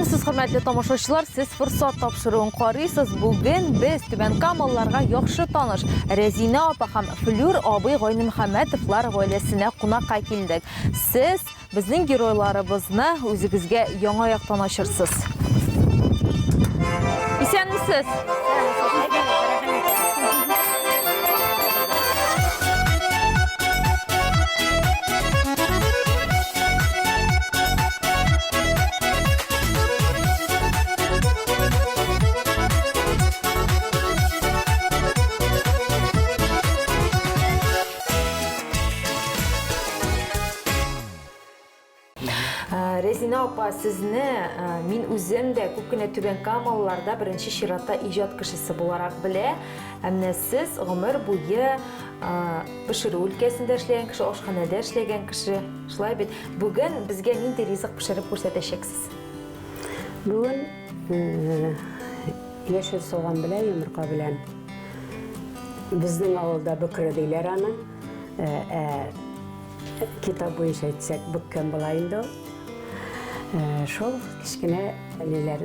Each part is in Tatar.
Исәнмесез, хөрмәтле тамашачылар, сез Форсат тапшыруын карыйсыз. Бүген без Түбән Камалыларга яхшы таныш Рәзинә апа һәм Флүр абый Гайнемөхәммәтовлар гаиләсенә кунакка килдек. Сез безнең геройларыбызны үзегезгә яңа яктан ачырсыз. Исәнмесез! Резина апа, сезне мин үзем дә күп кенә Түбән Камалыларда беренче чиратта иҗат кешесе буларак белә. Ә менә сез гомер буе пешерү өлкәсендә эшләгән кеше, ашханәдә эшләгән кеше. Шулай бит. Бүген безгә нинди ризык пешереп күрсәтәчәксез? Бүген яшел суган белән йомырка белән. Безнең авылда бөкре диләр аны. Ә китап буенча әйтсәк, бөккән була инде ул. Шул кечкенә ниләр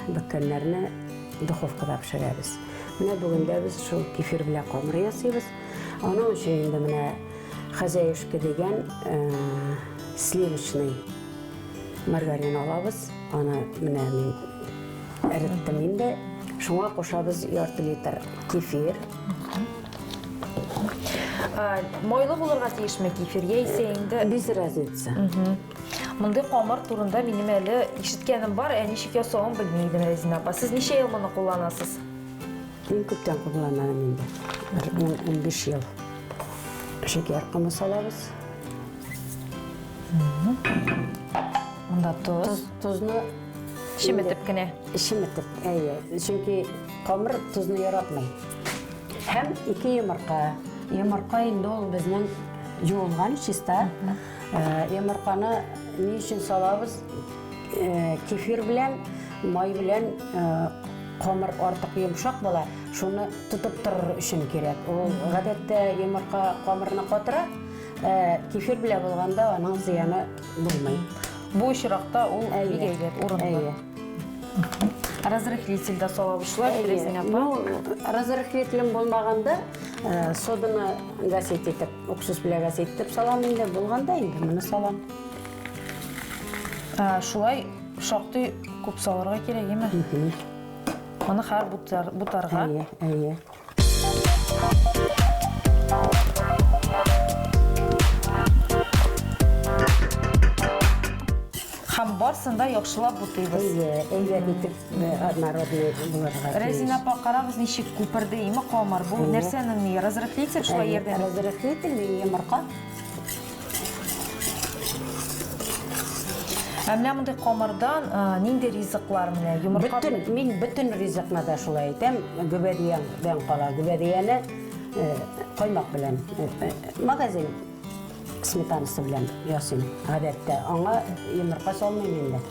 бөккәннәрне духовкада пешерәбез. Менә бүген дә без шул кефир белән камыр ясыйбыз. Аның өчен инде менә Хозяюшка дигән сливочный маргарин алабыз. Аны менә мин эреттем инде. Шуңа кушабыз ярты литр кефир. Майлы булырга тиешме кефир, яисә инде? Без разницы. Мондый камыр турында минем әле ишеткәнем бар, ә ничек ясавын белми идем, Рәзинә апа. Сез ничә ел моны кулланасыз? Мин күптән кулланам инде. Бер 10-15 ел. Шикәр комы салабыз. Монда тоз. Тозны чеметеп кенә. Чеметеп, әйе. Чөнки камыр тозны яратмый. Һәм ике йомырка. Йомырка инде ул безнең юылган, чиста. Йомырканы ни өчен салабыз? Кефир белән, май белән камыр артык йомшак була, шуны тотып торыр өчен кирәк. Ул гадәттә йомырка камырны катыра, ә кефир белән булганда аның зыяны булмый. Бу очракта ул бик әйбәт, урынлы. Разрыхлитель дә салабыз шулай бит, Рәзинә апа? Ну, разрыхлителем булмаганда, соданы гасить итеп, уксус белән гасить итеп салам инде, булганда инде моны салам. Шулай шактый күп салырга кирәк, әйеме? Моны хәзер бутарга. Әйе, әйе. Һәм барсын да яхшылап бутыйбыз. Әйе, әйбәт итеп однородный булырга тиеш. Рәзинә апа, карагыз, ничек күперде, име камыр. Бу нәрсәнең ни? Разрыхлитель шулай ярдәм итә? Разрыхлитель йомырка. Ә менә мондый камырдан нинди ризыклар менә йомырка? Бөтен, мин бөтен ризыкны да шулай итәм, гөбәдиядән кала. Гөбәдияне каймак белән, магазин сметанасы белән ясыйм гадәттә. Аңа йомырка салмыйм инде.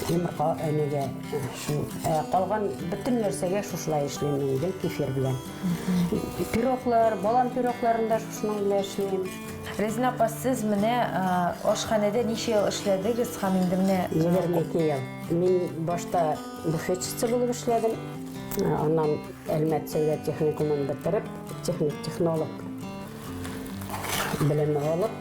Йомырка нигә шул. Ә калган бөтен нәрсәгә шушылай эшлим мин, гел кефир белән. Пироглар, балан пирогларын да шушының белән эшлим. Резина апа, сез менә ашханәдә ничә ел эшләдегез һәм инде менә 22 ел. Мин башта буфетчица булып эшләдем. Аннан Әлмәт сәүдә техникумын бетереп, техник-технолог белеме алып,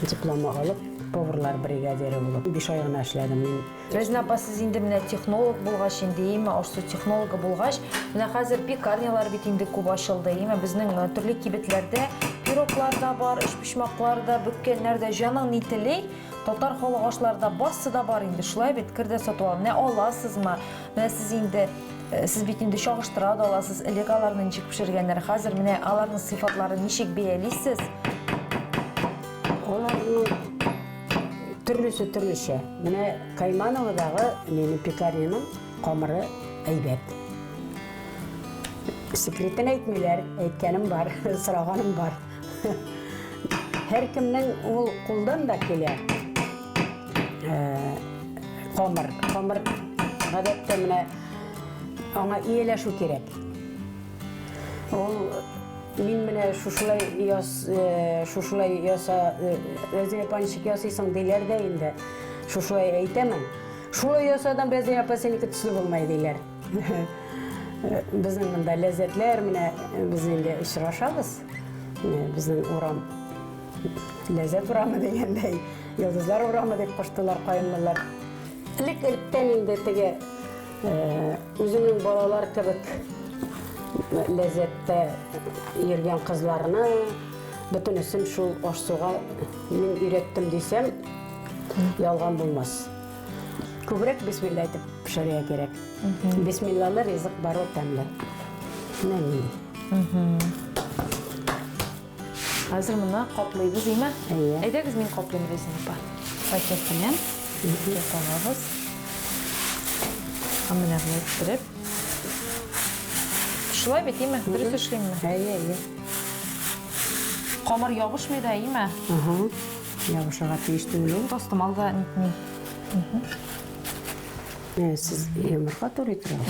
дипломы алып, поварлар бригадиры булып 5 ай гына эшләдем мин. Рәзинә апа, сез инде менә технолог булгач инде, име, аш-су технологы булгач, менә хәзер пекарнялар бит инде күп ачылды, име, безнең төрле кибетләрдә пироглар да бар, өчпочмаклар да, бөккәннәр дә, җаның ни тели, татар халык ашлары да барсы да бар инде, шулай бит, кер дә сатып ал. Менә аласызмы? Менә сез инде, сез бит инде чагыштыра да аласыз, элек аларны ничек пешергәннәр, хәзер менә аларның сыйфатларын ничек бәялисез? Аларның Төрлесе төрлечә. Менә Каймановадагы минем пекарняның камыры әйбәт. Секретын әйтмиләр, әйткәнем бар, сораганым бар. Һәркемнең ул кулдан да килә. Камыр, камыр гадәттә менә аңа ияләшү кирәк. Ул мин менә шушылай яс, шушылай яса, Рәзилә апа ничек ясыйсың диләр дә инде. Шушылай әйтәмен. Шулай ясадым, Рәзинә апа, синеке төсле булмай, диләр. Безнең монда ләззәтләр, менә без инде очрашабыз. Безнең урам Ләззәт урамы дигәндәй, Йолдызлар урамы дип куштылар каенлылар. Элек-электән инде теге үзенең балалар кебек ләззәттә йөргән кызларны бөтенесен шул аш-суга мин өйрәттем дисәм, ялган булмас. Күбрәк бисмилла әйтеп пешерергә кирәк. Бисмиллалы ризык барыбер тәмле. Менә нинди. Хәзер моны каплыйбыз, име? Әйе. Әйдәгез, мин каплыйм, Резина апа. Пакет белән алабыз. Һәм менә болай иттереп. Шулай бит, име? Дөрес эшлимме? Әйе, әйе. Камыр ябышмый да, име? Ага. Ябышырга тиеш түгел ул. Тастымал да нитми. Сез йомырка турый торасыз.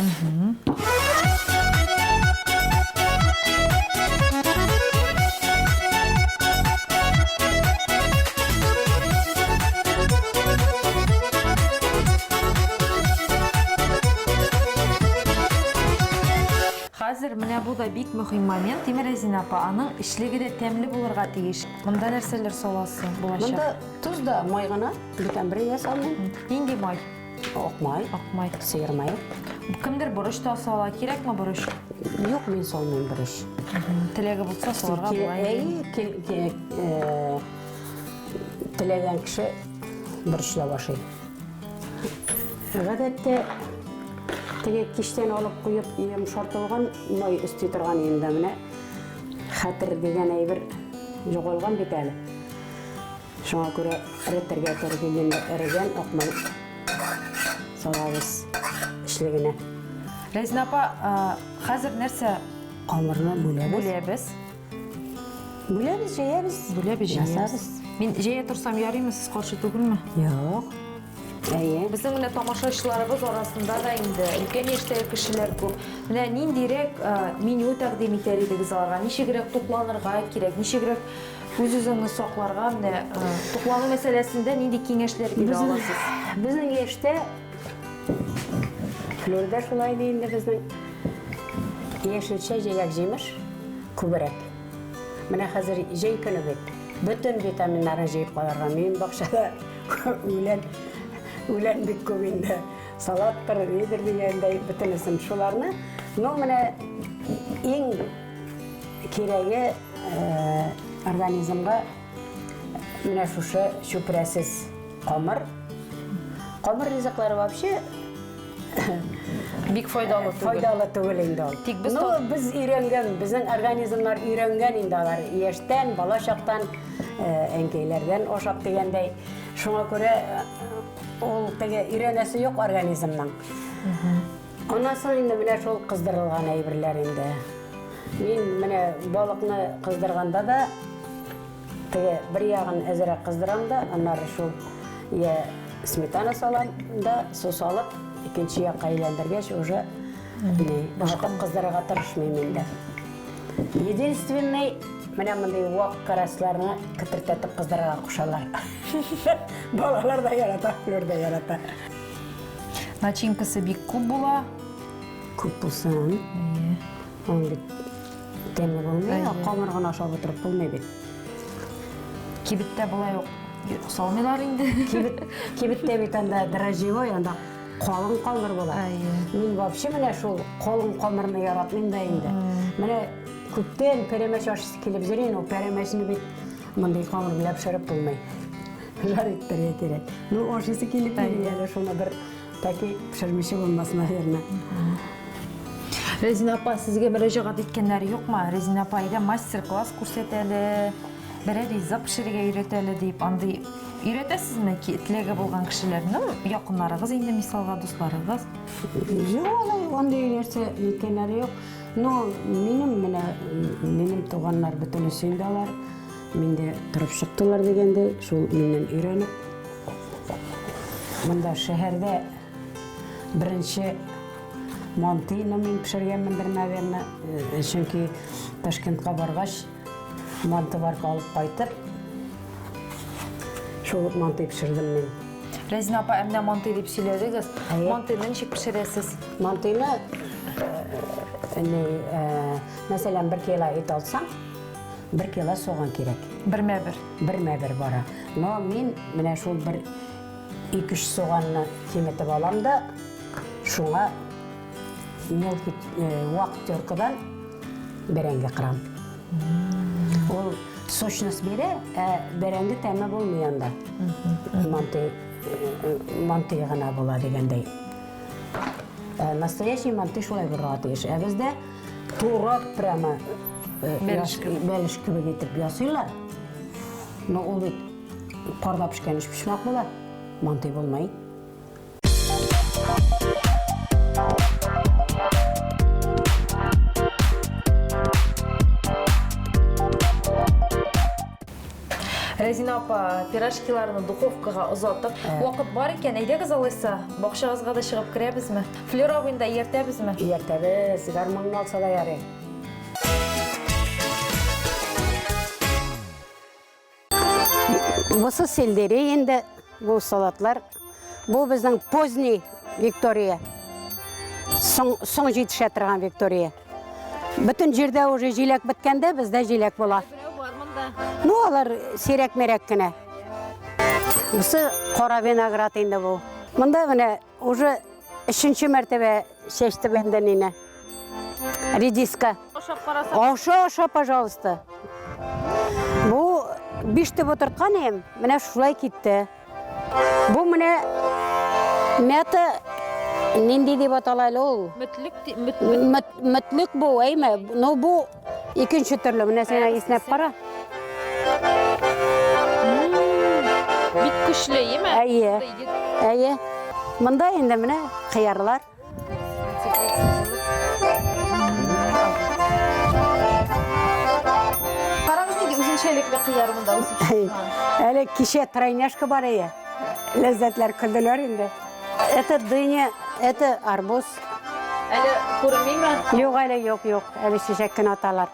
Хәзер менә бу да бик мөһим момент, Тимер Рәзинә апа, аның эчлеге дә тәмле булырга тиеш. Монда нәрсәләр саласы булачак? Монда тоз да, май гына, бүтән бер я салмыйм. Нинди май? Ак май. Ак май. Сыер мае. Кемдер борыч та сала. Кирәкме борыч? Юк, мин салмыйм борыч. Теләге булса салырга була инде. Әйе, теләгән кеше борычлап ашый. Гадәттә теге кичтән алып куеп йомшартылган май өсти торган инде менә хәтер дигән әйбер югалган бит әле. Шуңа күрә эретергә туры килгәндә эрегән акмай салабыз эчлегенә. Рәзинә апа, хәзер нәрсә? Камырны бүләбез. Бүләбез. Бүләбез, җәябез. Бүләбез, җәябез. Мин җәя торсам ярыймы, сез каршы түгелме? Юк. Әйе. Безнең менә тамашачыларыбыз арасында да инде өлкән яшьтәге кешеләр күп. Менә ниндирәк меню тәкъдим итәр идегез аларга? Ничегрәк тукланырга кирәк? Ничегрәк үз-үзеңне сакларга, менә туклану мәсьәләсендә нинди киңәшләр бирә аласыз? Безнең яшьтә Флүр дә шулай ди инде безнең яшелчә, җиләк-җимеш күбрәк. Менә хәзер җәй көне бит. Бөтен витаминнарын җыеп калырга. Минем бакчада үлән, үлән бик күп инде. Салаттыр, нидер дигәндәй, бөтенесен шуларны. Ну, менә иң кирәге организмга менә шушы чүпрәсез камыр. Камыр ризыклары вообще бик файдалы түгел. Файдалы түгел инде ул. Тик без ну, без өйрәнгән, безнең организмнар өйрәнгән инде алар яшьтән, бала чактан, әнкәйләрдән ашап дигәндәй. Шуңа күрә ул теге өйрәнәсе юк организмның. Аннан соң инде менә шул кыздырылган әйберләр инде. Мин менә балыкны кыздырганда да теге бер ягын әзрәк кыздырам да, аннары шул я сметана салам да, су салып, икенче якка әйләндергәч, уже не, башка кыздырырга тырышмыйм инде. Единственный менә мондый вак карасларны кетертәтеп кыздырырга кушалар. Балалар да ярата, Флүр дә ярата. Начинкасы бик күп була. Күп булсын. Аның бит тәме булмый, камыр гына ашап утырып булмый бит. Кибеттә болай ук салмыйлар инде. Кибет, кибеттә бит анда дрожжевой, анда калын камыр була. Мин вообще менә шул калын камырны яратмыйм да инде. Менә күптән пәрәмәч ашыйсы килеп йөри, но пәрәмәчне бит мондый камыр белән пешереп булмый. Жар иттерергә кирәк. Ну, ашыйсы килеп йөри әле шуны бер таки пешермичә булмас, наверное. Резина апа, сезгә мөрәҗәгать иткәннәр юкмы? Резина апа, әйдә мастер-класс күрсәт әле, берәр ризык пешерергә өйрәт әле дип, андый өйрәтәсезме теләге булган кешеләрне? Якыннарыгыз инде, мисалга, дусларыгыз. Юк, алай андый нәрсә әйткәннәре юк. Но минем менә минем туганнар бөтенесе инде алар миндә торып чыктылар дигәндәй, шул миннән өйрәнеп. Монда шәһәрдә беренче мантыйны мин пешергәнмендер, наверное, чөнки Ташкентка баргач, мантыварка алып кайтып, шул мантый пешердем мин. Рәзинә апа, ә менә мантый дип сөйләдегез. Мантыйны ничек пешерәсез? Мантыйны, мәсәлән, бер кило ит алсаң, бер кило суган кирәк. Бермә-бер. Бермә-бер бара. Но мин менә шул бер ике-өч суганны киметеп алам да, шуңа мелкий вак теркадан бәрәңге кырам. Ул сочность бирә, ә бәрәңге тәме булмый анда. Мантый, мантый гына була дигәндәй. Ә настоящий мантый шулай булырга тиеш. Ә бездә турап прямо бәлеш кебек. Бәлеш кебек итеп ясыйлар. Но ул бит карда пешкән өчпочмак була. Мантый булмый. Рәзинә апа, пирожкиларны духовкага озатып, вакыт бар икән, әйдәгез алайса, бакчагызга да чыгып керәбезме? Флер абыйны да ияртәбезме? Ияртәбез, гармунны алса да ярый. Бусы сельдерей инде, бу салатлар. Бу безнең поздний Виктория. Соң, соң җитешә торган Виктория. Бөтен җирдә уже җиләк беткәндә, бездә җиләк була. Ну, алар сирәк-мирәк кенә. Бусы кара виноград инде бу. Монда менә уже өченче мәртәбә чәчтем инде мине. Редиска. Ашап карасак. Аша, аша, пожалуйста. Бу биш төп утырткан идем, менә шулай китте. Бу менә мята нинди дип атала әле ул? Мөтлек, мөтлек бу, әйме? Ну бу икенче төрле. Менә син иснәп кара. Бик көчле, әйеме? Әйе. Әйе. Монда инде менә кыярлар. Карагыз, нинди үзенчәлекле кыяр монда үсеп чыккан. Әле кичә тройняшка бар иде. Ләззәтләр көлделәр инде. Это дыня, это арбуз. Әле күренмиме? Юк, әле юк, юк. Әле чәчәк кенә аталар.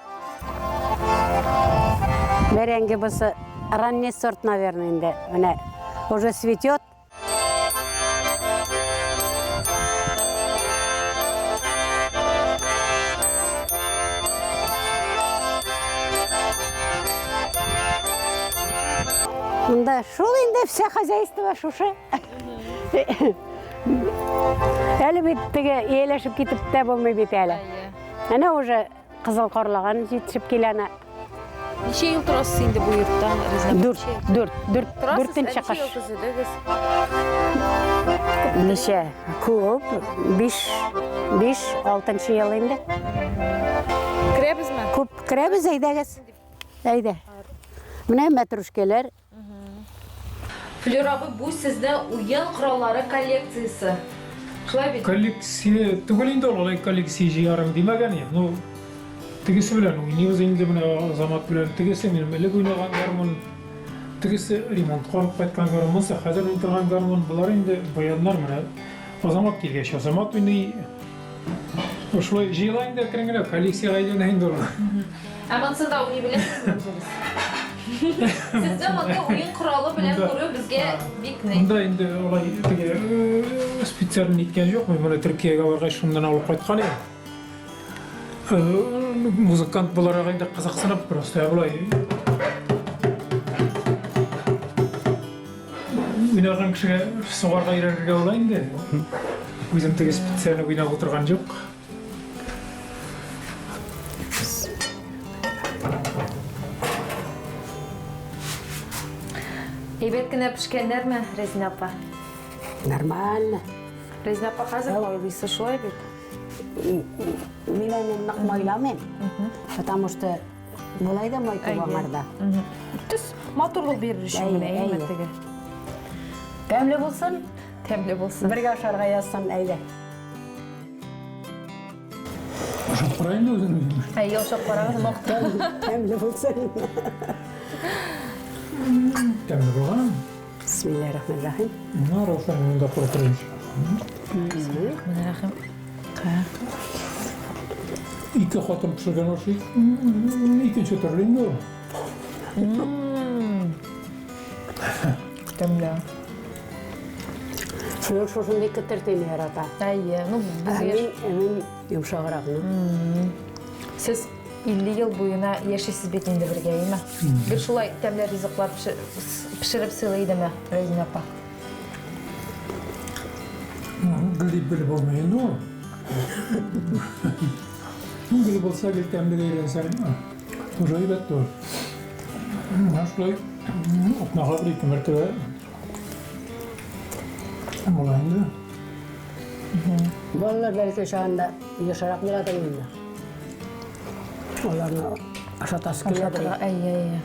Бәрәңге бусы ранний сорт, наверное, инде. Менә уже цветет. Монда шул инде вся хозяйство шушы. Әле бит теге ияләшеп китеп тә булмый бит әле. Әнә уже Кызыл карлыган җитешеп килә әнә. Ничә ел торасыз инде бу йортта, Резина? Дүрт, дүрт, дүрт, дүртенче кыш. Ничә ел төзедегез? Ничә? Күп. Биш, биш, алтынчы ел инде. Керәбезме? Күп керәбез, әйдәгез. Әйдә. Менә мәтрүшкәләр. Флюр абый, бу сезнең уен кораллары коллекциясе. Шулай бит? Коллекция түгел инде ул, алай коллекция җыярым димәгән идем. Ну, тегесе белән уйныйбыз инде менә Азамат белән. Тегесе минем элек уйнаган гармун, тегесе ремонтка алып кайткан гармун, монысы хәзер уйный торган гармун. Болар инде баяннар менә. Азамат килгәч, Азамат уйный. Шулай җыела инде әкрен генә, коллекциягә әйләнә инде ул. Ә монысын да уйный беләсезме үзегез? Сезне мондый уен коралы белән күрү безгә бик ни. Монда инде алай теге э, специально ниткән юк. Мин моны Төркиягә баргач шуннан алып кайткан идем. Э, музыкант буларак инде кызыксынып просто болай уйнаган кешегә сугарга өйрәнергә була инде. Үзем теге специально уйнап утырган юк. Әйбәт кенә пешкәннәрме, Рәзинә апа? Нормально. Рәзинә апа, хәзер майлыйсыз, шулай бит? Мин аны нык майламыйм, потому что болай да май күп аңарда. Төс матурлык бирер өчен генә, әйеме теге? Тәмле булсын. Тәмле булсын. Бергә ашарга язсын, әйдә. Ашап кара инде үзең. Әйе, ашап карагыз, мактау. Тәмле булсын. Тәмле булган. Бисмиллаһир-рахманир-рахим. Менә Раушан монда куркырыш. Бисмиллаһир-рахманир-рахим. Ике хатын пешергән ашый. Икенче төрле инде ул. Тәмле. Флюр шушындый кетертене ярата. Әйе, ну без Ә мин, мин йомшагракны. Сез 50 ел буена яшисез бит инде бергә, әйеме? Гел шулай тәмле ризыклар пешереп сыйлый идеме Рәзинә апа? Гел дип белеп булмый инде ул. Гел булса, гел тәмлегә өйрәнсәң, уже әйбәт түгел. Менә шулай атнага бер-ике мәртәбә була инде. Балалар бәләкәй чагында ешрак буладыр инде. Аларны ашатасы килә. Ашатырга, әйе, әйе.